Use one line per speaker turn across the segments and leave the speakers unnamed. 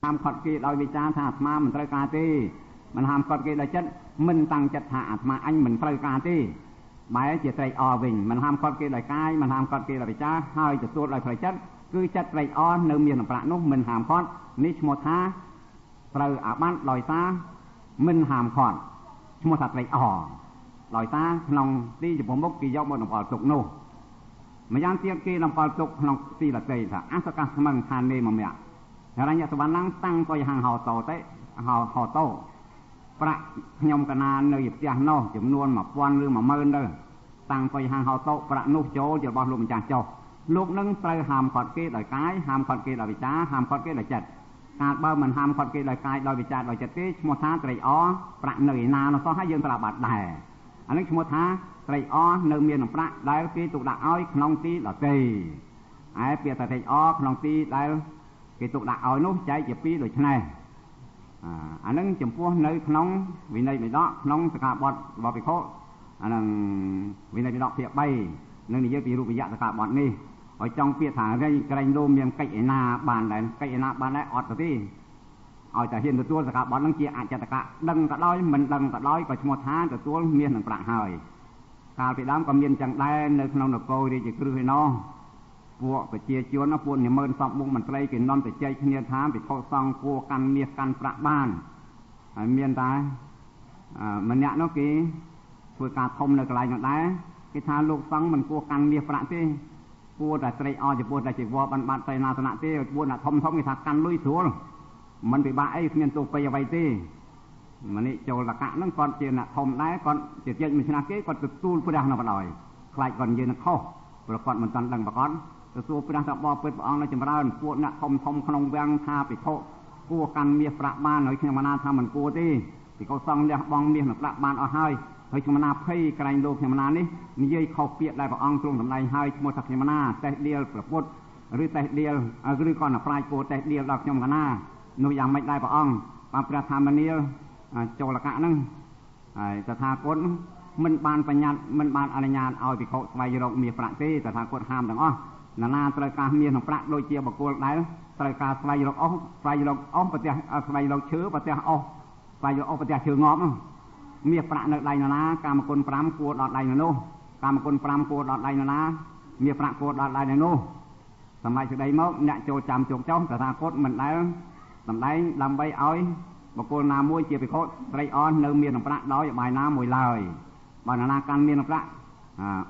ហាមឃាត់គេដោយវិចារថាអាត្មាមិនត្រូវការទេមិនហាមឃាត់គេដោយចិត្តមិនតាំងចិត្តថាអាត្មាអញមិនត្រូវការទេបែរជាត្រេកអរវិញមិនហាមឃាត់គេដោយកាយមិនហាមឃាត់គេដោយវិចារហើយទទួលដោយផ្លូវចិត្តគឺចិត្តត្រេកអរនៅមានប្រាក់នោះមិនហាមឃាត់នេះឈ្មោះថាត្រូវអាបត្តិដោយសារមិនហាមឃាត់ឈ្មោះថាត្រេកអរដោយសារក្នុងទីចំពោះមុខគេយកមកតម្កល់ទុកនោះម្យ៉ាងទៀតគេតម្កល់ទុកក្នុងទីដទៃថាអសកស្មឹងឋានេមមៈរញ្ញសវណ្ណតាំងក៏យហាងហោតោទេហោហោតោប្រាក់ខ្ញុំកណានៅផ្ទះនោះចំនួន1000ឬ10000ទៅតាំងក៏យហាងហោតោប្រាក់នោះចូលជារបស់លោកម្ចាស់ចុះលោកនឹងត្រូវហាមឃាត់គេដោយកាយហាមឃាត់គេដោយវិចារហាមឃាត់គេដោយចិត្តកាលបើមិនហាមឃាត់គេដោយកាយដោយវិចារដោយចិត្តទេឈ្មោះថាត្រេកអរប្រាក់នៅឯណានោះសោះហើយយើងត្រូវបាត់ដែរអានេះឈ្មោះថាត្រេកអរនៅមានប្រាក់ដែលគេទុកដាក់ឲ្យក្នុងទីដទៃឯពាក្យថាត្រេកអរក្នុងទីដែលគេទុកដាក់ឲ្យនោះចែកជាពីរដូចនេះអានឹងចំពោះនៅក្នុងវិន័យបិដកក្នុងសិក្ខាបទរបស់ភិក្ខុអានឹងវិន័យបិដកភាគ3នឹងនិយាយពីរូបយៈសិក្ខាបទនេះឲ្យចង់ពាក្យថារែងក្រែងលោមានកិច្ចឯណាបានដែរកិច្ចឯណាបានដែរអត់ទៅទេឲ្យតែហ៊ានទទួលសិក្ខាបទនឹងជាអចតកៈដឹងក៏ដោយមិនដឹងក៏ដោយក៏ឈ្មោះថាទទួលមាសនឹងប្រាក់ហើយកាលពីដើមក៏មានចឹងដែរនៅក្នុងនគររាជគ្រឹះឯណោះពួកប្រជាជនពួកនិមន្តសពមុខមន្ត្រីគេនាំទៅចែកគ្នាថាភិក្ខុសង្ឃគួរកាន់មាសកាន់ប្រាក់បានហើយមានតែម្នាក់នោះគេធ្វើការធំនៅកន្លែងនោះដែរគេថាលោកសង្ឃមិនគួរកាន់មាសប្រាក់ទេគួរតែត្រេកអរចំពោះតែជីវរបានបាត់ទៅណាសនៈទេពួកអ្នកធំធំគេថាកាន់លុយស្រួលមិនពិបាកអីគ្មានទោសពេយអ្វីទេម្នាក់ចូលតកៈហ្នឹងគាត់ជាអ្នកធំដែរគាត់ជាជិតមួយឆ្នាំគេគាត់ទទួលព្រះនៅបណ្ដោយខ្លាចគាត់និយាយនឹងខុសព្រោះគាត់មិនទាន់ដឹងប្រកបទទួលព្រះថាបបិទ្ធព្រះអង្គនៅចម្រើនពួកអ្នកធំធំក្នុងវាំងថាភិក្ខុគួរកាន់មាសប្រាក់បានហើយខ្ញុំណាថាមិនគួរទេភិក្ខុសង្ឃលះបង់មាសនិងប្រាក់បានអស់ហើយហើយខ្ញុំណាភ័យក្រែងលោកខ្ញុំណានេះនិយាយខុសពាក្យដែលព្រះអង្គទ្រង់សម្ដែងហើយឈ្មោះថាខ្ញុំណាតេះដៀលប្រពុតឬតេះដៀលឬក៏ប្រាជ្ញគួរតេះដៀលដល់ខ្ញុំកណានោះយ៉ាងម៉េចដែរព្រះអង្គបានព្រះធម្មនាលចូលកៈហ្នឹងហើយតថាគតមិនបានបញ្ញត្តិមិនបានអនុញ្ញាតឲ្យភិក្ខុស្វែងរកមាសប្រាក់ទេតថាគតហាមទាំងអស់ណានាត្រូវការមាសនិងប្រាក់ដូចជាបុគ្គលដែលត្រូវការស្វែងរកអស់ស្វែងរកអស់ប្រទះស្វែងរកឈើប្រទះអស់ស្វែងរកអស់ប្រទះឈើងាប់មាសប្រាក់នៅដៃណានាកាមគុណ5គួរដល់ដៃនោះកាមគុណ5គួរដល់ដៃណាមាសប្រាក់គួរដល់ដៃនោះសម្រាប់សេចក្តីមកអ្នកចូលចាំជោគចុះតថាគតមិនដែលសម្ដែងដើម្បីឲ្យបុគ្គលណាមួយជាភិក្ខុត្រេកអរនៅមានប្រាក់ដោយបាយណាមួយឡើយបើណាកាន់មានប្រាក់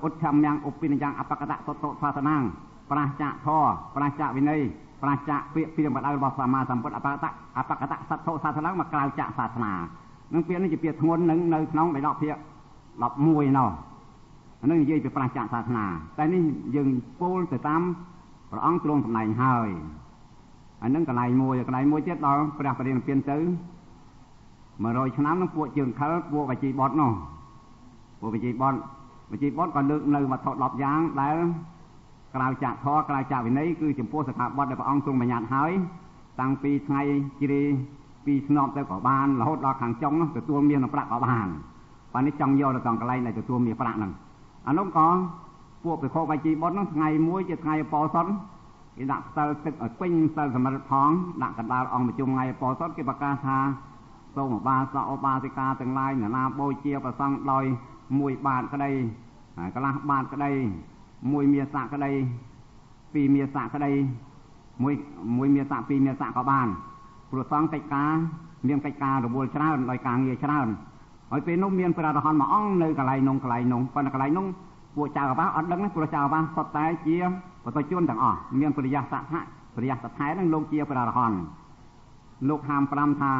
ឧទ្ធមយ៉ាងឧបិនយ៉ាងអបកតៈសុតសាសនាងប្រាសចាកធម៌ប្រាសចាកវិន័យប្រាសចាកពាក្យពីបដៅរបស់សម្មាសម្ពុទ្ធអបកតៈអបកតៈសទ្ធសាសនាមកក្រៅចាកសាសនានឹងពាក្យនេះជាពាក្យធ្ងន់នឹងនៅក្នុងបិដកភាគ11នោះនឹងនិយាយពីប្រាសចាកសាសនាតែនេះយើងពោលទៅតាមព្រះអង្គទ្រង់សម្ដែងហើយអានឹងកន្លែងមួយកន្លែងមួយទៀតដល់ព្រះបរិនិព្វានទៅ100ឆ្នាំនឹងពួកជើងខិលពួកវិជីបុត្រនោះពួកវិជីបុត្រវិជីបុត្រក៏លើកនៅវត្ថុ10យ៉ាងដែលក្រៅចាកធម៌ក្រៅចាកវិន័យគឺចំពោះសិក្ខាបទដែលព្រះអង្គទ្រង់បញ្ញត្តិហើយតាំងពីថ្ងៃជ្រាពីស្នប់ទៅក៏បានរហូតដល់ខាងចុងនោះទទួលមាសនិងប្រាក់ក៏បានបាទនេះចង់យកទៅកន្លែងដែលទទួលមាសប្រាក់ហ្នឹងអានោះក៏ពួកភិក្ខុវិជីបុត្រនោះថ្ងៃមួយជាថ្ងៃអបោសុតគេដាក់ផ្សិលទឹកឲ្យពេញផ្សិលសម្រិតផងដាក់កណ្ដាលអង្គប្រជុំថ្ងៃអបោសុតគេប្រកាសថាសូមឧបាសកឧបាសិកាទាំងឡាយនរណាបូជាប្រសង់ដោយមួយបាតក្តីកន្លះបាតក្តីមួយមាសៈក្តីពីរមាសៈក្តីមួយមាសៈពីរមាសៈក៏បានព្រោះសង្ឃកិច្ចការមានកិច្ចការរវល់ច្រើនដោយការងារច្រើនហើយពេលនោះមានព្រះអរហន្តមួយអង្គនៅកន្លែងនោះកន្លែងនោះប៉ុន្តែកន្លែងនោះពួកចៅអាវាសអត់ដឹងទេព្រោះចៅអាវាសសុទ្ធតែជាបទជនទាំងអស់មានព្រះយសថៈព្រះយសថែនឹងលោកជាព្រះអរហន្តលោកហាម5ថា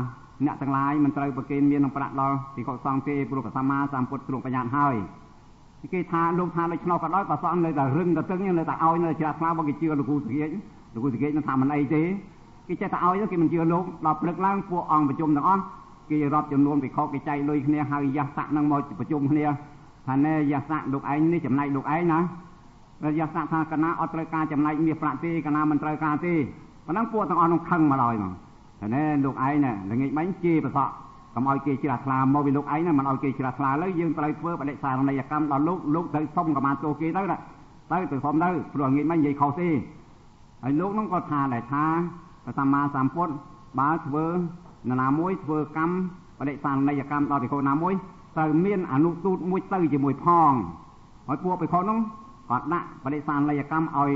អ្នកទាំងឡាយមិនត្រូវប្រគេនមាននឹងប្រាក់ដល់ភិក្ខុសង្ឃទេព្រោះព្រះសម្មាសម្ពុទ្ធទ្រង់បញ្ញត្តិហើយគេថាលោកថាដូច្នោះក៏ដោយព្រះសង្ឃនៅតែរឹងទៅទឹងនៅតែឲ្យនៅជ្រះថ្លាបើគេជឿលោកគ្រូសង្ឃលោកគ្រូសង្ឃនឹងថាមិនអីទេគេចេះតែឲ្យគេមិនជឿលោកដល់ព្រឹកឡើងពួកអង្គប្រជុំទាំងអស់គេរាប់ចំនួនភិក្ខុគេចែកលុយគ្នាហើយយសៈនឹងមកប្រជុំគ្នាថាណែយសៈលោកឯងនេះចំណែកលោកឯងណាយសៈថាកណាអត់ត្រូវការចំណែកមាសប្រាក់ទេកណាមិនត្រូវការទេប៉ុណ្ណឹងពួកទាំងអស់នោះខឹងមកដល់មកតែណែលោកឯងណែល្ងាចមិញជេរប្រសក់កុំឲ្យគេជ្រះថ្លាមកពីលោកឯងណាមិនឲ្យគេជ្រះថ្លាលើយើងត្រូវធ្វើបដិសារណីយកម្មដល់លោកលោកត្រូវសុំកម្មាទោសគេទៅណាទៅសុំទៅព្រោះល្ងាចមិញនិយាយខុសទេហើយលោកនោះក៏ថាដែរថាព្រះសម្មាសម្ពុទ្ធ បើធ្វើនរណាមួយធ្វើកម្មបដិសានីយកម្មដល់ភិក្ខុណាមួយត្រូវមានអនុទូតមួយទៅជាមួយផងហើយពួកភិក្ខុនោះក៏ដាក់បដិសានីយកម្មឲ្យ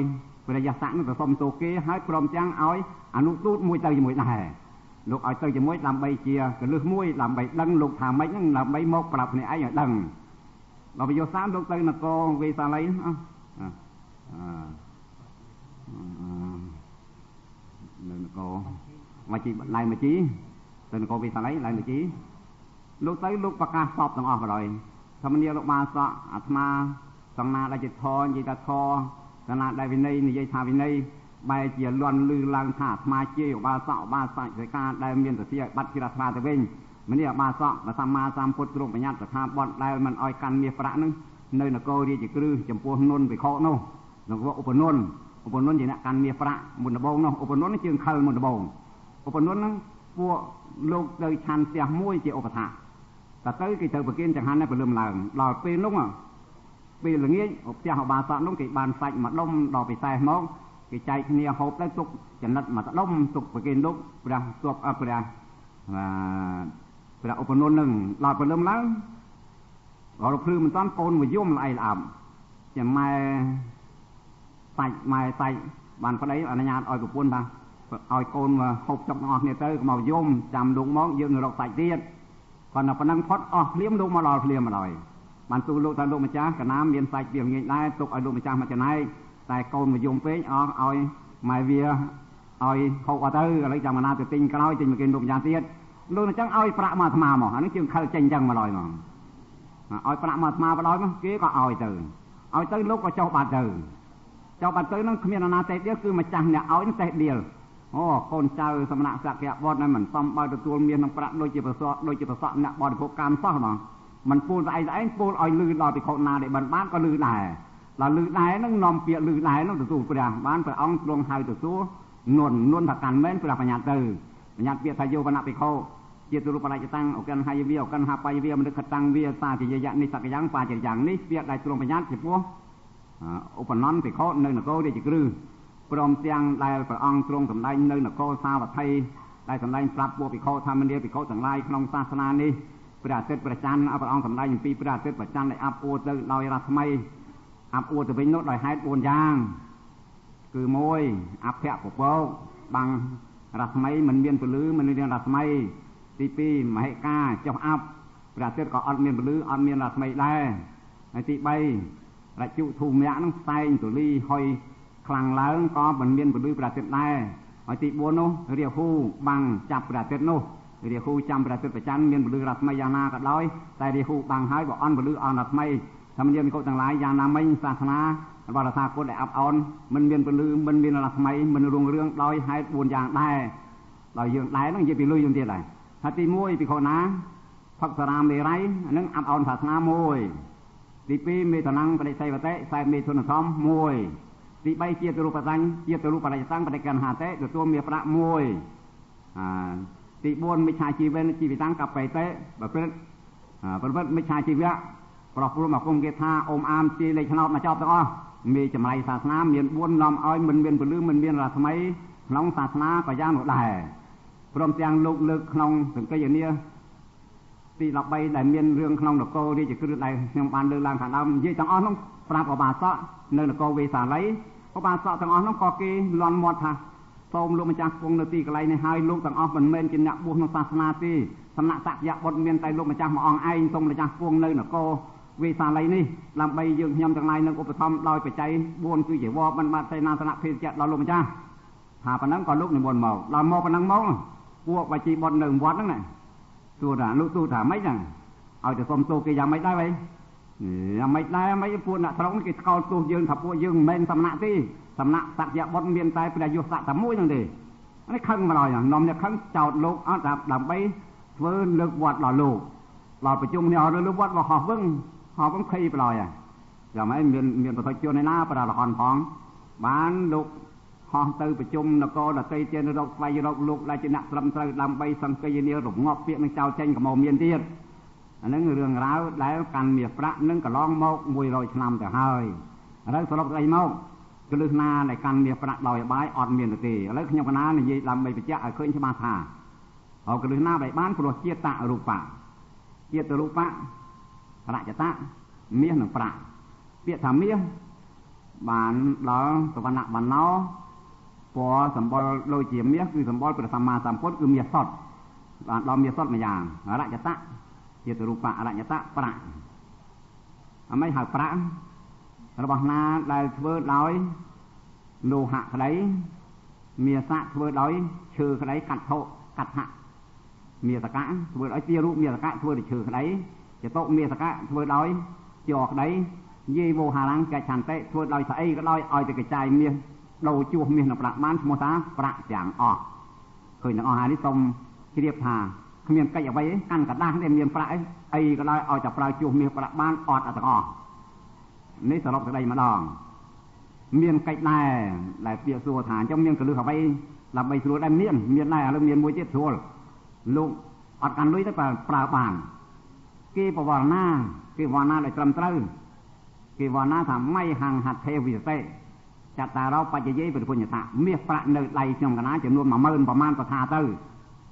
ព្រះយស័កនោះទៅសុំទោសគេហើយព្រមទាំងឲ្យអនុទូតមួយទៅជាមួយដែរលោកឲ្យទៅជាមួយដើម្បីជាកលឹះមួយដើម្បីដឹងលោកថាម៉េចហ្នឹងដើម្បីមកប្រាប់គ្នាឯងឲ្យដឹងដល់ព្រះយស័កលោកទៅនគរវេសាលីនៅនគរមជីឡៃមជីទៅនគរវេសាលីឡៃមជីលោកទៅលោកប្រកាសសពទាំងអស់បណ្ដោយធម្មនាលោកបាសកអាត្មាសង្ណាដែលជាធរនិយាយថាធរសង្ណាដែលវិន័យនិយាយថាវិន័យបែរជាលន់លឺឡើងថាអាត្មាជាឧបាសកឧបាសិកាដែលមានសទ្ធាឲ្យបាត់ជាអាត្មាទៅវិញមនេះឧបាសកព្រះសម្មាសម្ពុទ្ធទ្រង់បញ្ញត្តិស្ថាប័នដែលមិនឲ្យកាន់មាសប្រាក់នឹងនៅនគររាជគ្រឹះចំពោះនុនភិក្ខុនោះនគរឧបនុនឧបនុនជាអ្នកកាន់មាសប្រាក់មុនដំបូងនោះឧបនុនជើងខិលមុនដំបូងឧបនុនហ្នឹងពួកលោកទៅឆាន់ផ្ទះមួយជាឧបថាតែទៅគេត្រូវប្រគិនចង្ហាន់នេះព្រលឹមឡើងដល់ពេលនោះពេលល្ងាចផ្ទះឧបាសកនោះគេបានសាច់មួយដុំដល់ពិសេសមកគេចែកគ្នាហូបទៅទុកចំណិតមួយដុំទុកប្រគិនលោកព្រះទពព្រះព្រះឧបនុននឹងដល់ព្រលឹមឡើងដល់ភ្លឺមិនតាន់កូនមកយំល្អៃល្អជាម៉ែសាច់ម៉ែសាច់បានប្តីអនុញ្ញាតឲ្យប្រពន្ធថាឲ្យកូនហូបចុកទាំងអស់គ្នាទៅកុំឲ្យយំចាំលោកមកយើងរកសាច់ទៀតគាត់តែប៉ុណ្ណឹងផុតអស់ភ្លាមលោកមកដល់ភ្លាមមកដល់បានទូលលោកថាលោកម្ចាស់កណាមានសាច់ពីល្ងាចដែរទុកឲ្យលោកម្ចាស់មកចំណែកតែកូនមកយំពេកអស់ឲ្យម៉ែវាឲ្យហូបអត់ទៅឥឡូវចាំណាទៅទិញក្រោយទិញមកគេលោកម្ចាស់ទៀតលោកអញ្ចឹងឲ្យប្រាក់មកអាត្មាមកអានេះជើងខិលចេញអញ្ចឹងមកដល់មកឲ្យប្រាក់មកអាត្មាបដោយមកគេក៏ឲ្យទៅឲ្យទៅលោកក៏ចុះបាត់ទៅចុះបាត់ទៅនឹងគ្មានអាណាទេទៀតគឺម្ចាស់អ្នកឲ្យនឹងទេដៀលអូកូនចៅសំណាក់សក្យបុត្រហ្នឹងមិនសមបើទទួលមាននឹងប្រាក់ដូចជាប្រសក់ដូចជាប្រសក់អ្នកបរិភោគកម្មសោះហ្មងមិនពូលតែឯងពូលឲ្យលឺដល់ភិក្ខុណាដែលបានក៏លឺដែរដល់លឺដែរហ្នឹងនាំពាក្យលឺដែរហ្នឹងទទួលព្រះបានព្រះអង្គទ្រង់ហៅទទួលនួននួនថាកាន់មែនព្រះបញ្ញត្តិទៅបញ្ញត្តិពាក្យថាយោវណ្ណភិក្ខុជាទរូបរចតាំងអកិនហយវាអកិនហបាយវាមនុស្សតាំងវាសាជាយៈនេះសកយ៉ាងបាជាយ៉ាងនេះពាក្យដែលទ្រង់បញ្ញត្តិចំពោះឧបនន្ទភិក្ខុនៅនគររាជក្រឹសព្រមទាំងដែលព្រះអង្គទ្រង់សម្ដែងនៅនគរសាវត្ថីដែលសម្ដែងប្រាប់ពួកភិក្ខុធម្មនាភិក្ខុទាំងឡាយក្នុងសាសនានេះព្រះអាទិត្យព្រះច័ន្ទព្រះអង្គសម្ដែងអំពីព្រះអាទិត្យព្រះច័ន្ទដែលអាប់អួរទៅដោយរស្មីអាប់អួរទៅវិញនោះដោយហេតុ4យ៉ាងគឺ1អភៈពពកបាំងរស្មីមិនមានពលឺមិនមានរស្មីទី2មហិកាចុះអាប់ព្រះអាទិត្យក៏អត់មានពលឺអត់មានរស្មីដែរហើយទី3រជុធូមៈនឹងផ្សែងទូលីហុយខ្លាំងឡើងក៏មិនមានពលឺព្រះអាទិត្យដែរហើយទី4នោះរាហូបាំងចាប់ព្រះអាទិត្យនោះរាហូចាំព្រះអាទិត្យប្រច័នមានពលឺរស្មីយ៉ាងណាក៏ដោយតែរាហូបាំងហើយបើអន់ពលឺអន់រស្មីធម្មយាមិកុទាំងឡាយយ៉ាងណាមិញសាសនារបស់រសាគុតដែលអាប់អោនមិនមានពលឺមិនមានរស្មីមិនរុងរឿងដោយហេតុ4យ៉ាងដែរដោយយើងដែរហ្នឹងនិយាយពីលុយយើងទៀតដែរថាទី1ភិក្ខុណាផឹកសារាមេរ័យអានឹងអាប់អោនសាសនា1ទី2មេតនំបដិសីវតិសែមេធនធម្ម1ទី3ជាទរូបតាញ់ជាទរូបរិយតាំងបដិកណ្ហាតិទទួលមាសប្រាក់1ទី4មិច្ឆាជីវិតជីវិតាំងកបេតិប្រព្រឹត្តមិច្ឆាជីវៈប្រោះព្រំអាគមគេថាអ៊ំអាមទីលេខឆ្នោតមកចប់ទាំងអស់មានចម្លៃសាសនាមាន4នាំឲ្យមិនមានពលឺមិនមានរស្មីក្នុងសាសនាក៏យ៉ាងនោះដែរព្រមទាំងលោកលើកក្នុងសង្កេយនាទី13ដែលមានរឿងក្នុងនគររាជក្រឹសដែលខ្ញុំបានលើកឡើងខាងដើមនិយាយទាំងអស់នោះប្រាប់ឧបាសកនៅនគរវេសាលីឧបាសកទាំងអស់នោះក៏គេលន់មាត់ថាសូមលោកម្ចាស់គង់នៅទីកន្លែងនេះហើយលោកទាំងអស់មិនមែនជាអ្នកបួសក្នុងសាសនាទេសំណាក់សក្យបុត្រមានតែលោកម្ចាស់មួយអង្គឯងសូមម្ចាស់គង់នៅនគរវេសាលីនេះដើម្បីយើងខ្ញុំទាំងឡាយនឹងឧបត្ថម្ភដោយបច្ច័យ4គឺជាវមិនបាត់សេនាសនៈភេសជ្ជៈដល់លោកម្ចាស់ថាប៉ុណ្ណឹងក៏លោកនិមន្តមកដល់មកប៉ុណ្ណឹងមកពួកបច្ចីបុត្រនៅវត្តហ្នឹងណាសួរថាលោកទូថាម៉េចហ្នឹងឲ្យទៅសុំទោសគេយ៉ាងម៉េចដែរវ៉ៃយ៉ាងម៉េចដែរម៉េចពួកអ្នកស្រុកគេស្កោលទោសយើងថាពួកយើងមិនមែនសំណាក់ទេសំណាក់សក្យបុត្រមានតែព្រះយុស័កតែមួយហ្នឹងទេនេះខឹងមកដល់នាំអ្នកខឹងចោតលោកអត់ដើម្បីធ្វើលើកវត្តដល់លោកដល់ប្រជុំគ្នាអត់លើកវត្តមកហោះវឹងហោះវឹងភ័យប្រឡយយ៉ាងម៉េចមានបទជនឯណាប្ររហនផងបានលោកហោះទៅប្រជុំនគរដតីទៀតរកស្វែងរកលោកដែលជាអ្នកត្រឹមត្រូវដើម្បីសង្កេយនារងាប់ពាក្យនឹងចោលចេញកុំមានទៀតអាហ្នឹងរឿងរ៉ាវដែលកាន់មាសប្រាក់នឹងកន្លងមក100ឆ្នាំទៅហើយឥឡូវសរុបស្អីមក កលឹះណាដែលកាន់មាសប្រាក់ដោយបាយអត់មានទេឥឡូវខ្ញុំកណានិយាយដើម្បីបញ្ជាក់ឲ្យឃើញច្បាស់ថាហើយកលឹះណាដែលបានព្រោះជាតិរូបៈជាតិរូបៈរចតៈមាសនិងប្រាក់ពាក្យថាមាសបានដល់សវណ្ណៈបណ្ណោពណ៌សម្បុរដូចជាមាសគឺសម្បុរព្រះសម្មាសម្ពុទ្ធគឺមាសសុទ្ធបានដល់មាសសុទ្ធមួយយ៉ាងរចតៈជាតិរូបៈរចតៈប្រាក់អាម៉េចហៅប្រាក់របស់ណាដែលធ្វើដោយលោហៈក្តីមាសៈធ្វើដោយឈើក្តីកាត់ថុកាត់ហៈមាសកៈធ្វើដោយជារូបមាសកៈធ្វើដោយឈើក្តីចតុមាសកៈធ្វើដោយជ័រក្តីយេវោហារាំងកឆន្តិធ្វើដោយស្អីក៏ដោយឲ្យតែកចាយមាសដូរជួសមាសនឹងប្រាក់បានឈ្មោះថាប្រាក់ទាំងអស់ឃើញទាំងអស់ហើយនេះសូមជ្រាបថាគ្មានកិច្ចអ្វីកាន់กระดาษទេមានប្រាក់អីក៏ដោយឲ្យតែប្រើជួសមាសប្រាក់បានអត់ទាំងអស់នេះសរុបសេចក្តីម្ដងមានកិច្ចដែរដែលពាក្យសួរថាអញ្ចឹងមានកលឹះអ្វីដើម្បីស្រួលដែរមានដែរឥឡូវមានមួយទៀតស្រួលលោកអត់កាន់លុយទេប្រើបានគេបវរណាគេវរណាដោយត្រឹមត្រូវគេវរណាថាមៃហង្ហត្ថេវិសេចតារោបច្ចយេព្រះពុញ្ញតៈមាសប្រាក់នៅដៃខ្ញុំកណាចំនួន10000ប្រមាណប្រថាទៅ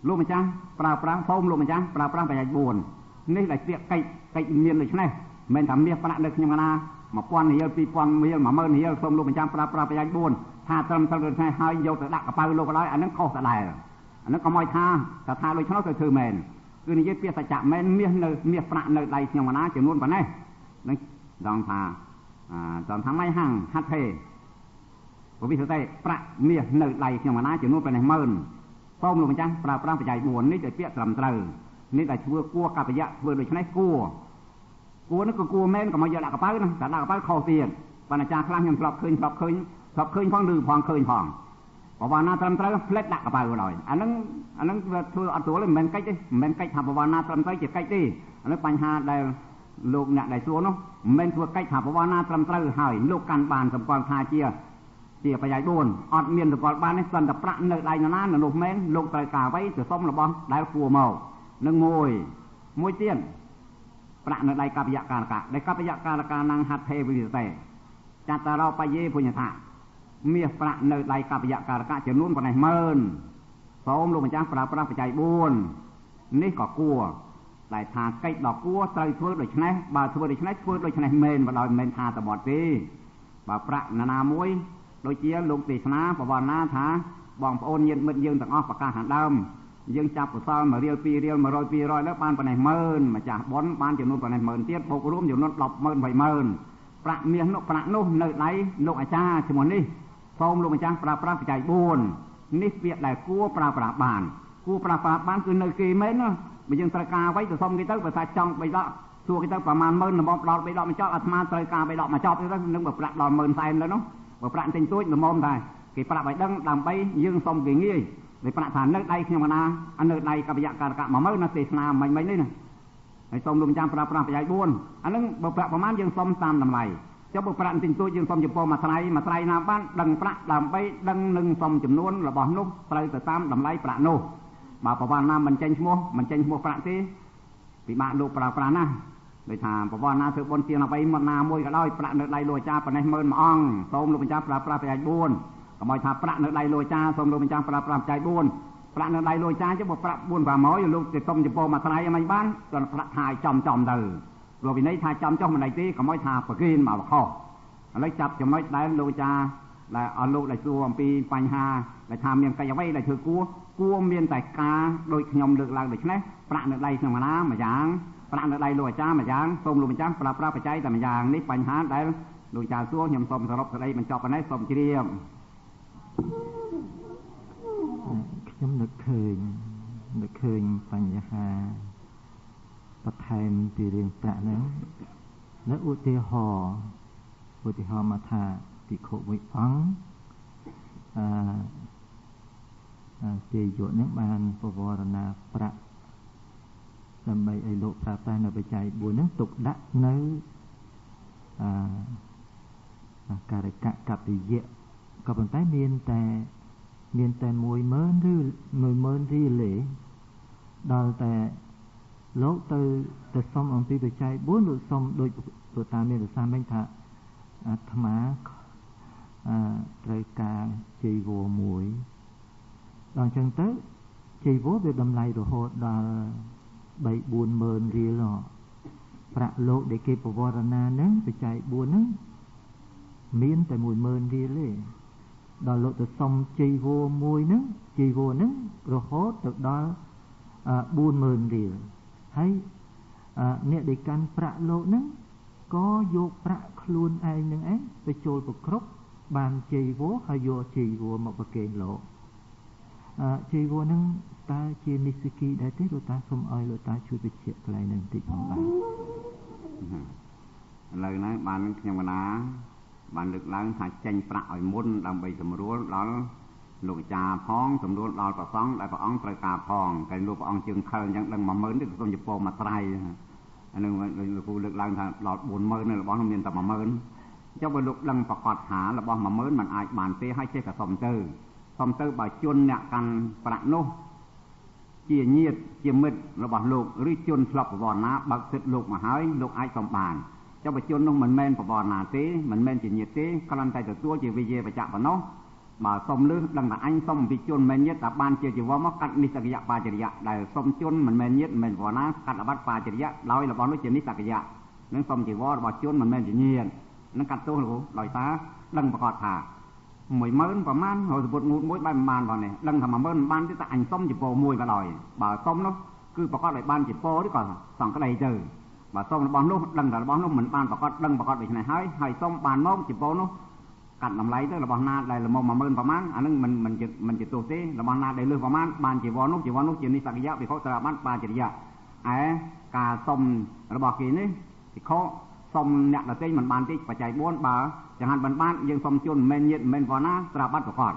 លោកម្ចាស់ប្រើប្រាស់សូមលោកម្ចាស់ប្រើប្រាស់បច្ច័យ4នេះដែលពាក្យកិច្ចកិច្ចមានដូច្នេះមិនថាមាសប្រាក់នៅខ្ញុំកណា1000រៀល2000រៀល10000រៀលសូមលោកម្ចាស់ប្រើប្រាស់បច្ច័យ4ថាត្រឹមត្រូវដូច្នេះហើយយកទៅដាក់កប៉ៅលោកក៏ដោយអានឹងខុសដដែលអានឹងកុំឲ្យថាថាដូច្នោះទៅធ្វើមែនគឺនិយាយពាក្យសច្ចៈមែនមាសនៅមាសប្រាក់នៅដៃខ្ញុំកណាចំនួនប៉ុណ្ណេះនឹងដងថាដងថាម៉ៃហាំងហាត់ទេពវិសតិប្រាក់មាសនៅដៃខ្ញុំកណាចំនួនប៉ុណ្ណេះម៉ឺនសូមលោកម្ចាស់ប្រើប្រាស់បច្ច័យ4នេះដែលពាក្យត្រឹមត្រូវនេះដែលធ្វើគួរកបយៈធ្វើដូច្នេះគួរគួរនោះគឺគួរមែនកុំឲ្យយកដាក់កប៉ៅណាតែដាក់កប៉ៅខុសទៀតបណ្ដាចាខ្លះខ្ញុំធ្លាប់ឃើញធ្លាប់ឃើញធ្លាប់ឃើញផងឬផងឃើញផងប្រវត្តិណាត្រឹមត្រូវផ្លេចដាក់កប៉ៅក៏ដោយអានឹងវាធ្វើអត់ស្រួលទេមិនមែនកិច្ចទេមិនមែនកិច្ចថាប្រវត្តិណាត្រឹមត្រូវជាកិច្ចទេអានឹងបញ្ហាដែលលោកអ្នកដែលសួរនោះមិនមែនធ្វើកិច្ចថាប្រវត្តិណាត្រឹមត្រូវហើយលោកកាន់បានសម្គាល់ថាជាបច្ច័យ4អត់មានសម្គាល់បានទេសិនតែប្រាក់នៅដៃនរណានៅនោះមែនលោកត្រូវការអ្វីទៅសុំរបស់ដែលគួរមកនឹងមួយទៀតប្រាក់នៅដៃកបយកាលកៈដែលកបយកាលកានងហត្ថេវិសេចតរោបយេពុញ្ញថាមាសប្រាក់នៅដៃកបយកាលកៈចំនួនប៉ុណ្ណេះម៉ឺនសូមលោកម្ចាស់ប្រើប្រាស់បច្ច័យ4នេះក៏គួរតែថាកិច្ចដ៏គួរត្រូវធ្វើដូច្នេះបើធ្វើដូច្នេះធ្វើដូច្នេះមែនបើដោយមិនមែនថាតបត់ទេបើប្រាក់ណាមួយដូចជាលោកទេសនាបវរណាថាបងប្អូនញាតិមិត្តយើងទាំងអស់ប្រកាសខាងដើមយើងចាប់កុសល1រៀល2រៀល100 200ទៅបានប៉ុណ្ណេះម៉ឺនម្ចាស់បុណ្យបានចំនួនប៉ុណ្ណេះម៉ឺនទៀតបូករួមចំនួន100000 20000ប្រាក់មាសនោះប្រាក់នោះនៅដៃលោកអាចារ្យឈ្មោះនេះសូមលោកម្ចាស់ប្រើប្រាស់បច្ច័យ4នេះពាក្យដែលគួរប្រើប្រាស់បានគួរប្រើប្រាស់បានគឺនៅគេមែនណាបើយើងត្រូវការអ្វីទៅសុំគេទៅបើថាចង់3ដកសួរគេទៅប្រហែលម៉ឺនល្មមដល់3ដកមកចប់អាត្មាត្រូវការ3ដកមកចប់ទៅនឹងបើប្រាក់ដល់10000សែនទៅនោះបើប្រាក់ទិញទួចល្មមដែរគេប្រាប់ឲ្យដឹងដើម្បីយើងសុំគេងាយគេប្រាប់ថានៅដៃខ្ញុំណានៅដៃកបយកាលកៈ10000ណាទេសនាមិញនេះណាហើយសូមលោកម្ចាស់ប្រើប្រាស់បច្ច័យ4អានឹងបើប្រាក់ប្រហែលយើងសុំតាមតម្លៃចុះបើប្រាក់ទិញទួចយើងសុំចំពោះមួយថ្លៃមួយថ្លៃណាបានដឹងប្រាក់ដើម្បីដឹងនឹងសុំចំនួនរបស់នោះត្រូវទៅតាមតម្លៃប្រាក់នោះបើប្រវត្តិណាមិនចេញឈ្មោះមិនចេញឈ្មោះប្រាក់ទេពិបាកលោកប្រើប្រាស់ណាដូចថាប្រវត្តិណាធ្វើបុណ្យទានអ្វីមកណាមួយក៏ដោយប្រាក់នៅដៃលោកអាចារ្យប៉ុណ្ណេះម៉ឺនមួយអង្គសូមលោកម្ចាស់ប្រើប្រាស់បច្ច័យ4កុំឲ្យថាប្រាក់នៅដៃលោកអាចារ្យសូមលោកម្ចាស់ប្រើប្រាស់បច្ច័យ4ប្រាក់នៅដៃលោកអាចារ្យចុះបើប្រាក់4 500លោកទៅសុំចំពោះមួយថ្លៃមិនបានគាត់ប្រាក់ថាឲ្យចំចំទៅព្រោះវិន័យថាចំចុះមិនដៃទេកុំឲ្យថាប្រគិនមកខុសឥឡូវចាប់ចំណុចដែលលោកអាចារ្យដែលអស់លោកដែលសួរអំពីបញ្ហាដែលថាមានកិច្ចអ្វីដែលធ្វើគួរគួរមានតែការដូចខ្ញុំលើកឡើងដូច្នេះប្រាក់នៅដៃខ្ញុំណាមួយយ៉ាងប្រាក់នៅដៃលោកអាចារ្យមួយយ៉ាងសូមលោកម្ចាស់ប្រើប្រាស់បច្ច័យតែមួយយ៉ាងនេះបញ្ហាដែលលោកអាចារ្យសួរខ្ញុំសូមសរុបសេចក្តីបញ្ចប់ប៉ុណ្ណេះសូមជ្រាប
ខ្ញុំនឹកឃើញបញ្ហាបន្ថែមពីរឿងប្រាក់ហ្នឹងនៅឧទាហរណ៍មកថាភិក្ខុមួយអង្គទេយុនឹងបានបវរណាប្រាក់ដើម្បីឲ្យលោកប្រើប្រាស់នៅបច្ច័យ4ហ្នឹងទុកដាក់នៅការិកកបិយៈក៏ប៉ុន្តែមានតែ10000ឬ10000រៀលទេដល់តែលោកទៅសុំអំពីបច្ច័យ4លោកសុំដូចលោកតាមានប្រសាសន៍មិញថាអាត្មា ត្រូវការជ័យវរមួយដល់អញ្ចឹងទៅជ័យវរវាតម្លៃរហូតដល់3 4ម៉ឺនរៀលប្រាក់លោកដែលគេបវរណាហ្នឹងបច្ច័យ4ហ្នឹងមានតែ10000រៀលទេដល់លោកទៅសុំជ័យវរមួយហ្នឹងជ័យវរហ្នឹងរហូតទៅដល់40000រៀលហើយអ្នកដែលកាន់ប្រាក់លោកហ្នឹងក៏យកប្រាក់ខ្លួនឯងនឹងឯងទៅចូលប្រគ្រប់បានជ័យវរហើយយកជ័យវរមកប្រគេនលោកជ័យវរហ្នឹងតើជានិស្សគីដែរទេលោកតាសូមឲ្យលោកតាជួយបញ្ជាក់កន្លែងហ្នឹងបន្តិចផងបាទ
ឥឡូវហ្នឹងបានខ្ញុំកណាបានលើកឡើងថាចេញប្រាក់ឲ្យមុនដើម្បីសម្រួលដល់លោកអាចារ្យផងសម្រួលដល់ព្រះសង្ឃដែលព្រះអង្គត្រូវការផងតែលោកព្រះអង្គជើងខិលអញ្ចឹងដឹង10000ទេសូមជពោមួយត្រៃអានឹងលោកគ្រូលើកឡើងថាដល់40000របស់នោះមានតែ10000ចុះបើលោកដឹងប្រកាសថារបស់10000មិនអាចបានទេហើយចេះតែសុំទៅសុំទៅបើជនអ្នកកាន់ប្រាក់នោះជាញាតិជាមិត្តរបស់លោកឬជនធ្លាប់ប្រវត្តិណាបើកសិទ្ធលោកមកហើយលោកអាចសុំបានចុះបើជននោះមិនមែនប្រវត្តិណាទេមិនមែនជាញាតិទេគ្រាន់តែទទួលជាវិយេបច្ចៈប៉ុណ្ណោះបើសុំលឺដឹងថាអញសុំពីជនមិនមែនញាតិតែបានជាជីវមកកាត់និស្សកិយបាចរិយៈដែលសុំជនមិនមែនញាតិមិនមែនវណ្ណាកាត់អបត្តិបាចរិយៈដោយរបស់នោះជានិស្សកិយៈនឹងសុំជីវរបស់ជនមិនមែនជាញាតិនឹងកាត់ទោសលោកដោយសារដឹងប្រកាសថា10000ប្រមាណរយពុតងូតមួយបែបប្រមាណផងនេះដឹងថា10000មិនបានទេតែអញសុំជីវមួយក៏ដោយបើសុំនោះគឺប្រកាសឲ្យបានជីវឬក៏សង្ក្តីទៅបើសុំរបស់នោះដឹងថារបស់នោះមិនបានប្រកាសដឹងប្រកាសដូច្នេះហើយហើយសុំបានមកជីវនោះកាត់តម្លៃទៅរបស់ណាដែលល្មម10000ប្រមាណអានឹងមិនជាទោសទេរបស់ណាដែលលើសប្រមាណបានជីវនោះជីវនោះជានិស្សកិយៈវិខុត្របានបាចរិយៈឯការសុំរបស់គេនេះវិខុសុំអ្នកដទៃមិនបានទេបច្ច័យ4បើចង្ហាន់មិនបានយើងសុំជនមិនមែនញាតិមិនមែនវណ្ណាត្រាបាត់ប្រកប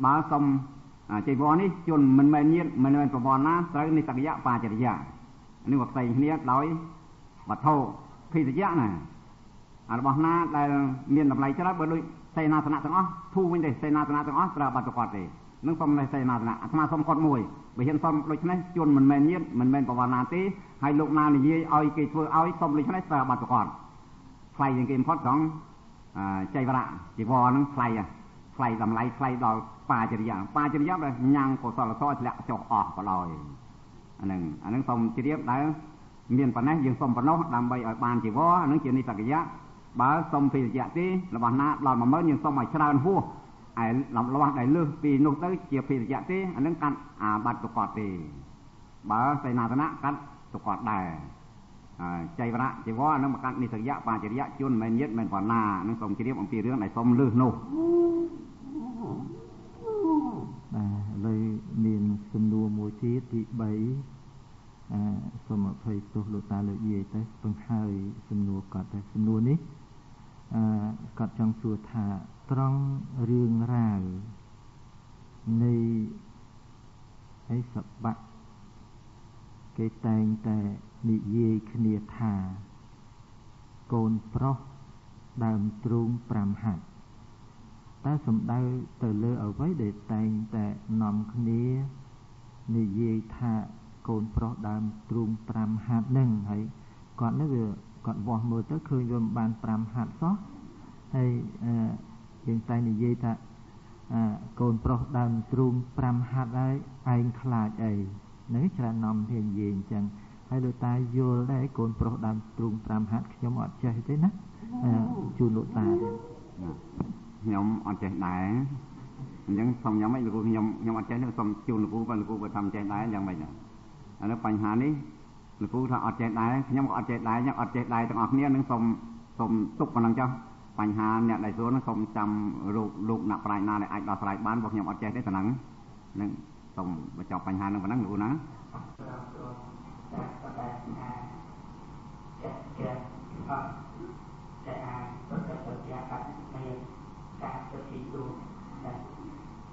បើសុំជីវនេះជនមិនមែនញាតិមិនមែនប្រវណ្ណាត្រូវនិស្សកិយៈបាចរិយៈនេះវាផ្សេងគ្នាដោយវត្ថុភេសជ្ជៈណាអារបស់ណាដែលមានតម្លៃច្រើនបើដូចសេនាសនៈទាំងអស់ធូរវិញទេសេនាសនៈទាំងអស់ត្រូវបាត់ប្រកបទេនឹងសុំលេសេនាសនៈអាត្មាសុំគាត់មួយបើហ៊ានសុំដូច្នេះជនមិនមែនញាតិមិនមែនប្រវត្តិណាទេហើយលោកណានិយាយឲ្យគេធ្វើឲ្យសុំដូច្នេះត្រូវបាត់ប្រកបថ្លៃជាងគេបំផុតត្រង់ចៃវរៈជីវរហ្នឹងថ្លៃថ្លៃតម្លៃថ្លៃដល់បាចរិយាបាចរិយាដែលញ៉ាំងកុសលធម៌ធ្លាក់ចុះអស់ក៏ដោយអាហ្នឹងសូមជ្រាបដែលមានប៉ុណ្ណេះយើងសុំប៉ុណ្ណោះដើម្បីឲ្យបានជីវរអាហ្នឹងជានិស្សកិយៈបើសុំភេសជ្ជៈទេរបស់ណាដល់10000យើងសុំឲ្យច្រើនហួសឯរបស់ដែលលើសពីនោះទៅជាភេសជ្ជៈទេអានឹងកាត់អាបត្តិប្រកបទេបើសេនាសនៈកាត់ប្រកបដែរចៃវរៈជីវរអានឹងមកកាត់និស្សកិយៈបាចរិយៈជនមិនញាតិមិនវណ្ណានឹងសូមជ្រាបអំពីរឿងដែលសុំលើសនោះ
បាទឥឡូវមានសំណួរមួយទៀតទី3សូមអភ័យទោសលោកតាលោកយាយទៅបង្ហើយសំណួរគាត់តែសំណួរនេះគាត់ចង់សួរថាត្រង់រឿងរ៉ាវនៃអីសបៈគេតែងតែនិយាយគ្នាថាកូនប្រុសដើមទ្រូង5ហាត់តើសំដៅទៅលើអ្វីដែលតែងតែនាំគ្នានិយាយថាកូនប្រុសដើមទ្រូង5ហាត់ហ្នឹងហើយគាត់នេះវាគាត់វាស់មើលទៅឃើញវាមិនបាន5ហាត់សោះហើយយើងតែនិយាយថាកូនប្រុសដើមទ្រូង5ហាត់ហើយឯងខ្លាចអីហ្នឹងច្រើននាំគ្នានិយាយអញ្ចឹងហើយលោកតាយល់ដែរកូនប្រុសដើមទ្រូង5ហាត់ខ្ញុំអត់ចេះទេណាជូនលោកតាទេ
ខ្ញុំអត់ចេះដែរអញ្ចឹងសូមយ៉ាងម៉េចលោកគ្រូខ្ញុំអត់ចេះទេសូមជូនលោកគ្រូបើលោកគ្រូបើធ្វើចេះដែរយ៉ាងម៉េចអានេះបញ្ហានេះលោកគ្រូថាអត់ចេះដែរខ្ញុំក៏អត់ចេះដែរអត់ចេះដែរទាំងអស់គ្នានឹងសូមទុកប៉ុណ្ណឹងចុះបញ្ហាអ្នកដែលសួរនឹងសូមចាំលោកអ្នកប្រាជ្ញណាដែលអាចដោះស្រាយបានព្រោះខ្ញុំអត់ចេះទេប៉ុណ្ណឹងនឹងសូមបញ្ចប់បញ្ហានឹងប៉ុណ្ណឹងលោកគ្រូណា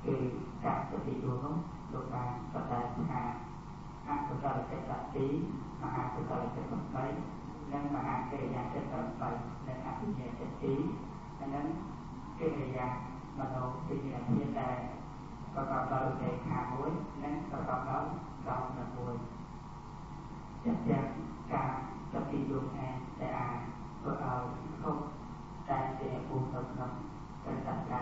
គឺការសតិដួងនោះលោកបានបដិថាអកុសលចិត្ត2មហាកុសលចិត្ត8និងមហាកិរិយាចិត្ត8និងអភិញ្ញាចិត្ត2និងកិរិយាមโนវិញ្ញាណធាតុដែលប្រកបដោយឧបេក្ខាមួយនិងប្រកបដោយកោណមួយចិត្តទាំងការសតិដួងឯងដែលអាចធ្វើឲ្យធំតែជាពូនៅក្នុងព្រះសាសនា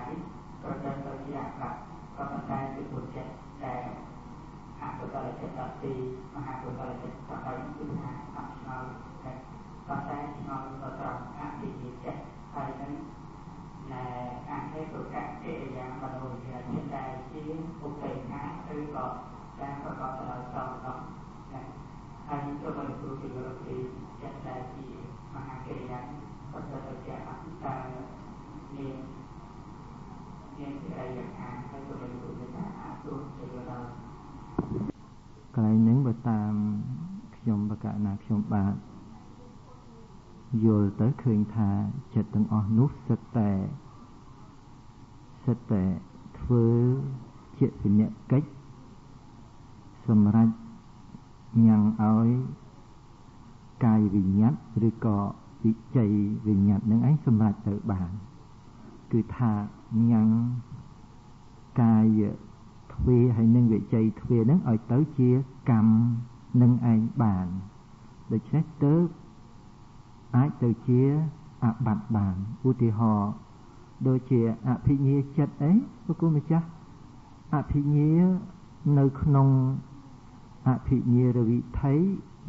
ចិត្ត12មហាកុសលចិត្ត8គឺថាអត់ឆ្ងល់តែប៉ុន្តែឆ្ងល់ទៅត្រង់អភិញ្ញាចិត្តហើយនឹងណែអហេតុកកិរិយាមនោវិជ្ជាចិត្តដែលជាឧបេក្ខាឬក៏ការប្រកបដោយសោមនស្សណាហើយចូលមកគ្រូពីយល់ពីចិត្តដែលជាមហាកិរិយាក៏ទៅជាអត្តតាមានមានកិរិយាខាងហើយក៏មានគ្រូថាអទុជាយល់ដល់
កន្លែងហ្នឹងបើតាមខ្ញុំបកណាខ្ញុំបាទយល់ទៅឃើញថាចិត្តទាំងអស់នោះសិតតែធ្វើជាវិនកិច្ចសម្រាប់ញ៉ាំងឲ្យកាយវិញ្ញាតឬក៏វិជ័យវិញ្ញាតនឹងឯងសម្រាប់ទៅបានគឺថាញ៉ាំងកាយទ្វេហើយនឹងវិជ័យទ្វេនឹងឲ្យទៅជាកម្មនឹងឯងបានដូច្នេះទៅអាចទៅជាអបត្តិបានឧទាហរណ៍ដូចជាអភិញ្ញាចិត្តអីព្រះគុណម្ចាស់អភិញ្ញានៅក្នុងអភិញ្ញារវិថី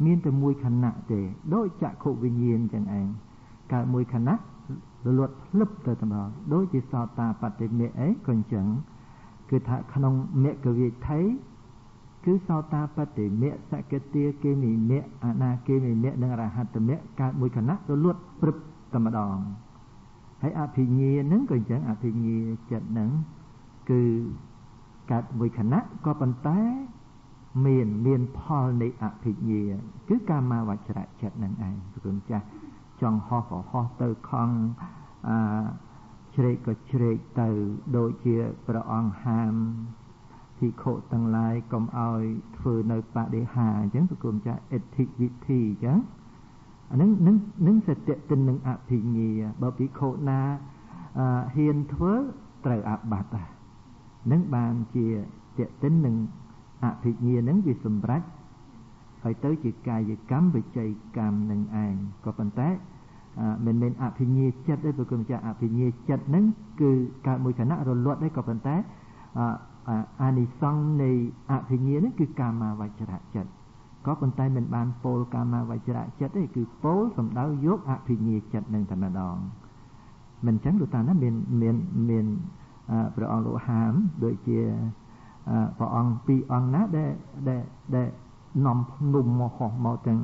មានតែមួយខណៈទេដូចចក្ខុវិញ្ញាណចឹងឯងកើតមួយខណៈរលត់ភ្លឹបទៅតែម្ដងដូចជាសោតាបតិមេអីក៏អញ្ចឹងគឺថាក្នុងមគ្គវិថីគឺសោតាបតិមេសកតិគេនិមេអនាគេនិមេនិងរហត្តមេកើតមួយខណៈរលត់ព្រឹបតែម្ដងហើយអភិញ្ញានឹងក៏អញ្ចឹងអភិញ្ញាចិត្តនឹងគឺកើតមួយខណៈក៏ប៉ុន្តែមានផលនៃអភិញ្ញាគឺកាមាវចរៈចិត្តនឹងឯងព្រោះចាស់ចង់ហោះក៏ហោះទៅខំជ្រែកក៏ជ្រែកទៅដូចជាព្រះអង្គហាមភិក្ខុទាំងឡាយកុំឲ្យធ្វើនៅបដិហាអញ្ចឹងព្រោះចាស់អិទ្ធិវិធីអញ្ចឹងអានឹងនឹងសតិទិននឹងអភិញ្ញាបើភិក្ខុណាហ៊ានធ្វើត្រូវអាបត្តិនឹងបានជាតតិននឹងអភិញ្ញានឹងវាសម្រេចហើយទៅជាកាយកម្មវិច័យកម្មនឹងឯងក៏ប៉ុន្តែមិនមែនអភិញ្ញាចិត្តទេព្រោះគុណម្ចាស់អភិញ្ញាចិត្តនឹងគឺកើតមួយខណៈរលត់ទេក៏ប៉ុន្តែអានិសង្សនៃអភិញ្ញានឹងគឺកាមាវចរៈចិត្តក៏ប៉ុន្តែមិនបានពោលកាមាវចរៈចិត្តទេគឺពោលសំដៅយកអភិញ្ញាចិត្តនឹងតែម្ដងមិនចឹងលោកតាណាមានមានមានព្រះអង្គលោកហាមដូចជាព្រះអង្គពីរអង្គណាដែលដែលនាំភ្នំមកហោះមកទាំង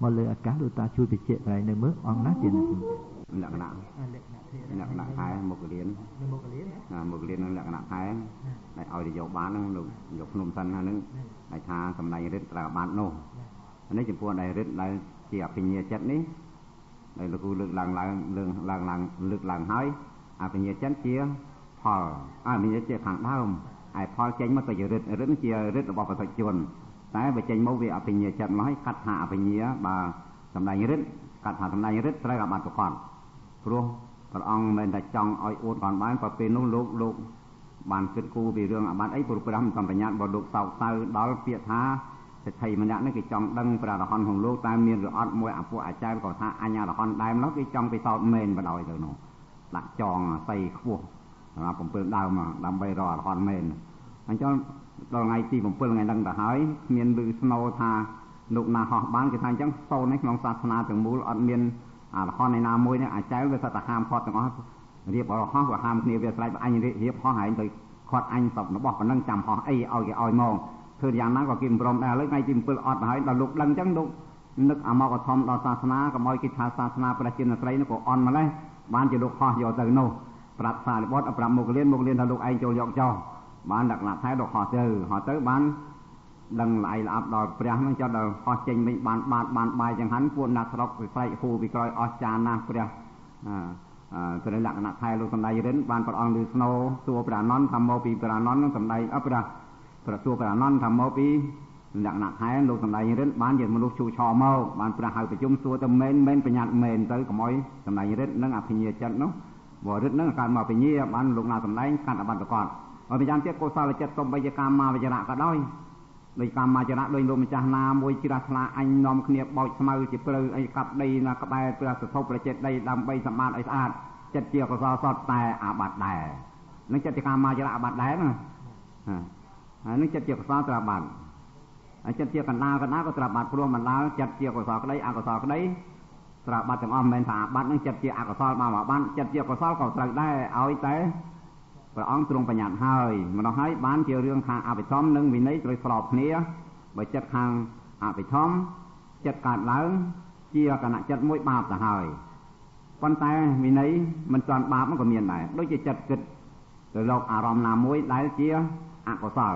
មកលើអាកាសលោកតាជួយបញ្ជាក់កន្លែងនៅមើលអង្គណាជាអ្នក
លក្ខណៈលក្ខណៈខែមុខលៀនណាមុខលៀននឹងលក្ខណៈខែដែលឲ្យទៅយកបានហ្នឹងលោកយកភ្នំសិនហ្នឹងដែលថាសម្ដែងរិទ្ធត្រូវបាននោះនេះចំពោះដែលរិទ្ធដែលជាអភិញ្ញាចិត្តនេះដែលលោកគ្រូលើកឡើងឡើងលើកឡើងឡើងលើកឡើងហើយអភិញ្ញាចិត្តជាផលអភិញ្ញាជាខាងដើមឯផលចេញមកទៅជារិទ្ធរិទ្ធជារិទ្ធរបស់បរិជនតែបើចេញមកវាអភិញ្ញាចិត្តមកហើយកាត់ថាអភិញ្ញាបើសម្ដែងរិទ្ធកាត់ថាសម្ដែងរិទ្ធត្រូវអាបត្តិប្រកបព្រោះព្រះអង្គមិនតែចង់ឲ្យអួតបានបានក៏ពេលនោះលោកបានគិតគូរពីរឿងអាបត្តិអីព្រោះព្រះមិនសំបញ្ញត្តិបើលោកសោកសៅដល់ពាក្យថាសេដ្ឋីម្នាក់នេះគេចង់ដឹងព្រះអរហន្តក្នុងលោកតែមានឬអត់មួយអពួកអាចែក៏ថាអញ្ញាអរហន្តដែរនោះគេចង់ពិសោធន៍មែនបណ្ដោយទៅនោះដាក់ចងសីខ្ពស់សម្រាប់7ដើមដើម្បីរកអរហន្តមែនអញ្ចឹងដល់ថ្ងៃទី7ថ្ងៃហ្នឹងទៅហើយគ្មានឮស្នូថាលោកណាហោះបានគេថាអញ្ចឹងសូននេះក្នុងសាសនាទាំងមូលអត់មានអរហន្តឯណាមួយនេះអាចែវាសត្វតែហាមឃាត់ទាំងអស់រៀបអរហោះវាហាមគ្នាវាស្រេចអញរៀបហោះឯងទៅឃាត់អញសពរបស់ប៉ុណ្ណឹងចាំហោះអីឲ្យគេឲ្យមកធ្វើយ៉ាងណាក៏គេមិនព្រមដែរឥឡូវថ្ងៃទី7អត់ហើយដល់លោកដឹងអញ្ចឹងលោកនឹកអាមកធំដល់សាសនាកុំឲ្យគេថាសាសនាព្រះជាស្រីនោះក៏អន់ម្លេះបានជាលោកហោះយកទៅនោះប្រាប់សារិបុត្រប្រាប់មុខលៀនមុខលៀនថាលោកឯងចូលយកចោះបានលក្ខណៈថែលោកហោះទៅហោះទៅបានដឹងល្អៃល្អប់ដល់ព្រះហ្នឹងចុះដល់ហោះចេញវិញបានបាតបានបាយចង្ហាន់ពួកណាស្រុកវាស្រែកហ៊ូពីក្រោយអស់ចាណាស់ព្រះព្រះលក្ខណៈថែលោកសម្ដែងរិនបានព្រះអង្គឮស្នូសួរព្រះអនន្តថាមកពីព្រះអនន្តសម្ដែងអព្រះព្រះសួរព្រះអនន្តថាមកពីលក្ខណៈថែលោកសម្ដែងរិនបានជាមនុស្សឈូឆមកបានព្រះហៅប្រជុំសួរទៅមែនមែនបញ្ញត្តិមែនទៅកុំឲ្យសម្ដែងរិននិងអភិញ្ញាចិត្តនោះបើរិទ្ធនឹងកើតមកអភិញ្ញាបានលោកណាសម្ដែងកាត់អបត្តិកតហើយម្យ៉ាងទៀតកុសលចិត្តសំបីជាកាមាវចរៈក៏ដោយដោយកាមាចរៈដោយលោកម្ចាស់ណាមួយជ្រះថ្លាអញនាំគ្នាបោចស្មៅជាព្រៅអីកាប់ដីណាក្បែរព្រះសធុប្រចេតដីដើម្បីសម្អាតឲ្យស្អាតចិត្តជាកុសលសតតែអាបត្តិដែរនឹងចិត្តជាកាមាចរៈអាបត្តិដែរណាហើយនឹងចិត្តជាកុសលត្រូវអាបត្តិ ចិត្តជាកណ្ដាលកណ្ដាលក៏ត្រូវបាត់ព្រោះបណ្ដាលចិត្តជាកុសលក្តីអកុសលក្តីត្រូវបាត់ទាំងអស់មិនមែនថាអាបត្តិនឹងចិត្តជាអកុសលបានអាបត្តិចិត្តជាកុសលក៏ត្រូវដែរឲ្យតែព្រះអង្គទ្រង់បញ្ញត្តិហើយម្ល៉េះហើយបានជារឿងខាងអភិធម្មនិងវិន័យត្រូវស្របគ្នាបើចិត្តខាងអភិធម្មចិត្តកើតឡើងជាគណៈចិត្តមួយបាបទៅហើយប៉ុន្តែវិន័យមិនទាន់បាបក៏មានដែរដូចជាចិត្តគិតទៅរកអារម្មណ៍ណាមួយដែលជាអកុសល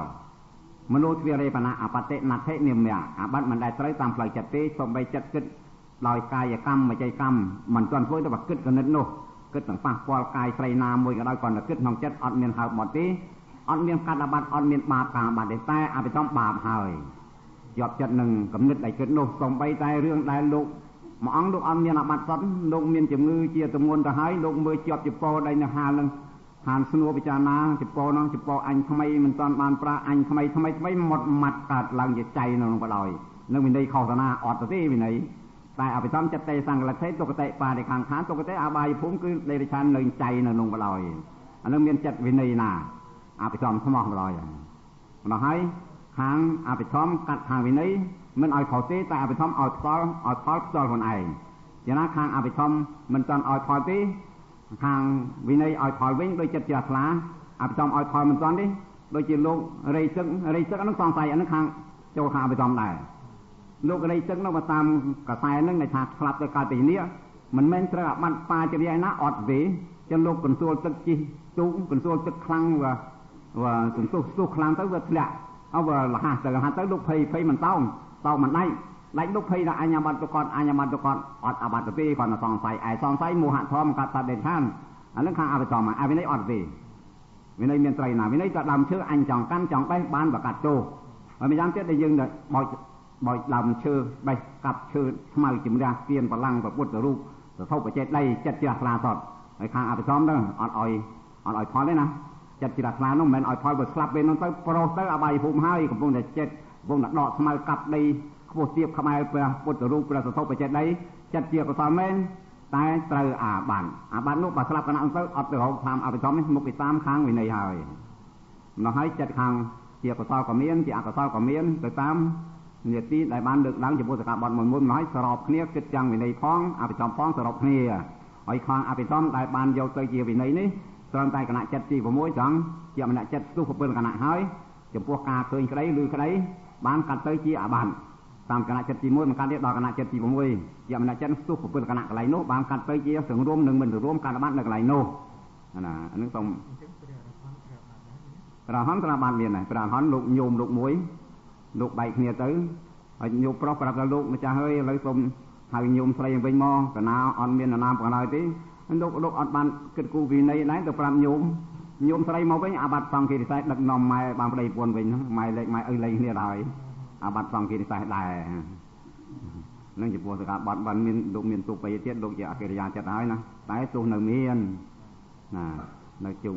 មនោទ្វារេបណៈអបតិណដ្ឋិនិមៈអាបត្តិមិនដែលត្រូវតាមផ្លូវចិត្តទេសូម្បីចិត្តគិតដោយកាយកម្មវិច័យកម្មមិនទាន់ធ្វើទៅបើគិតគណិតនោះគិតទាំងប៉ះពាល់កាយស្រីណាមួយក៏ដោយគ្រាន់តែគិតក្នុងចិត្តអត់មានហើបមកទេអត់មានកាត់អាបត្តិអត់មានបាបការអាបត្តិទេតែអភិធម្មបាបហើយជាប់ចិត្តនឹងគំនិតដែលគិតនោះសូម្បីតែរឿងដែលលោកមួយអង្គលោកអត់មានអាបត្តិសតលោកមានជំងឺជាទម្ងន់ទៅហើយលោកមើលជាប់ចពោដែលនៅហាលនឹងហានស្នួរពិចារណាចពោនោះចពោអញថ្មីមិនទាន់បានប្រាអញថ្មីថ្មីថ្មីមុតម៉ាត់កើតឡើងជាចៃនៅក្នុងបដោយនឹងវិន័យខុសតាណាអត់ទៅទេវិន័យតែអភិធម្មចិត្តទេសង្កលិទ្ធិទុគតិបារិខាងខានទុគតិអបាយភូមិគឺដេរិឆាននៅចៃនៅក្នុងបដោយអានឹងមានចិត្តវិន័យណាអភិធម្មស្មោះបដោយម្ល៉េះហើយខាងអភិធម្មកាត់ខាងវិន័យមិនឲ្យខុសទេតែអភិធម្មឲ្យផលឲ្យផលផ្ទាល់ខ្លួនឯងយ៉ាងណាខាងអភិធម្មមិនទាន់ឲ្យផលទេខាងវិន័យឲ្យផលវិញដោយចិត្តជ្រះថ្លាអភិធម្មឲ្យផលមិនទាន់ទេដូចជាលោករៃទឹករៃទឹកអានឹងសង្ស័យអានឹងខាងចូលខាងអភិធម្មដែរលោករៃទឹកនោះបើតាមកសែនឹងដែលថាស្លាប់ទៅកើតទីនេះមិនមែនត្រូវអាបត្តិបាចរិយាណាអត់ទេចឹងលោកកន្ទួលទឹកជីទូកកន្ទួលទឹកខ្លាំងវាសន្ទុះស្ទុះខ្លាំងទៅវាធ្លាក់អើវាលះទៅលះទៅលោកភ័យភ័យមិនតោងតោងមិនដាច់ដាច់លោកភ័យថាអញអាបត្តិទៅគាត់អញអាបត្តិទៅគាត់អត់អាបត្តិទេគាត់សង្ស័យឯសង្ស័យមោហៈធម៌កាត់តដេឆានអានឹងខាងអភិធម្មអវិន័យអត់ទេវិន័យមានត្រីណាវិន័យក៏ដើមឈើអញចង់កាន់ចង់បេះបានប្រកាសទោសហើយម្យ៉ាងទៀតដែលយើងបោចបោចដើមឈើបេះកាប់ឈើស្មៅជំរះគៀនបលាំងប្រពុតរូបសធុបចេតដីចិត្តជ្រះថ្លាសតហើយខាងអភិធម្មទៅអត់ឲ្យអត់ឲ្យផលទេណាចិត្តជ្រះថ្លានោះមិនមែនឲ្យផលបើស្លាប់ពេលនោះទៅប្រុសទៅអបាយភូមិហើយកំពុងតែចិត្តកំពុងតែដកស្មៅកាប់ដីខ្ពស់ទាបក្បែរព្រះពុទ្ធរូបព្រះសធុបចេតដីចិត្តជាកុសលមែនតែត្រូវអាបត្តិអាបត្តិនោះបើស្លាប់គណៈទៅអត់ទៅរកតាមអភិធម្មនេះមុខគេតាមខាងវិន័យហើយម្ល៉េះហើយចិត្តខាងជាកុសលក៏មានជាអកុសលក៏មានទៅតាមនីតិដែលបានលើកឡើងចំពោះសកាបត្តិមួយមួយម្ល៉េះសរុបគ្នាគិតទាំងវិន័យផងអភិធម្មផងសរុបគ្នាហើយខាងអភិធម្មដែលបានយកទៅជាវិន័យនេះត្រឹមតែគណៈចិត្តទី6ត្រង់ជាមនចិត្តស្ទុះ7គណៈហើយចំពោះការឃើញក្តីឬក្តីបានកាត់ទៅជាអាបត្តិតាមគណៈចិត្តទី1មិនកាត់ទេដល់គណៈចិត្តទី6ជាមនចិត្តស្ទុះ7គណៈកន្លែងនោះបានកាត់ទៅជាសង្រួមនិងមិនសង្រួមកាត់អាបត្តិនៅកន្លែងនោះណាអានឹងសូមព្រះហន្តព្រះបានមានដែរព្រះហន្តលោកញោមលោកមួយលោកបែកគ្នាទៅហើយញោមប្រុសប្រាប់ដល់លោកម្ចាស់អើយឥឡូវសូមហៅញោមស្រីវិញមកកណាអត់មាននរណាប្រណើទេលោកលោកអត់បានគិតគូរវិន័យដែរទៅប្រាប់ញោមញោមស្រីមកវិញអាបត្តិសង្ឃិរិស័យដឹកនាំម៉ែបានប្តីប្រពន្ធវិញម៉ែលេខម៉ែឪលេងគ្នាដែរអាបត្តិសង្ឃិរិស័យដែរនឹងចំពោះសកាបត្តិបានមានលោកមានទុកបីទៀតលោកជាអកិរិយាចិត្តហើយណាតែទោះនៅមានណានៅជុំ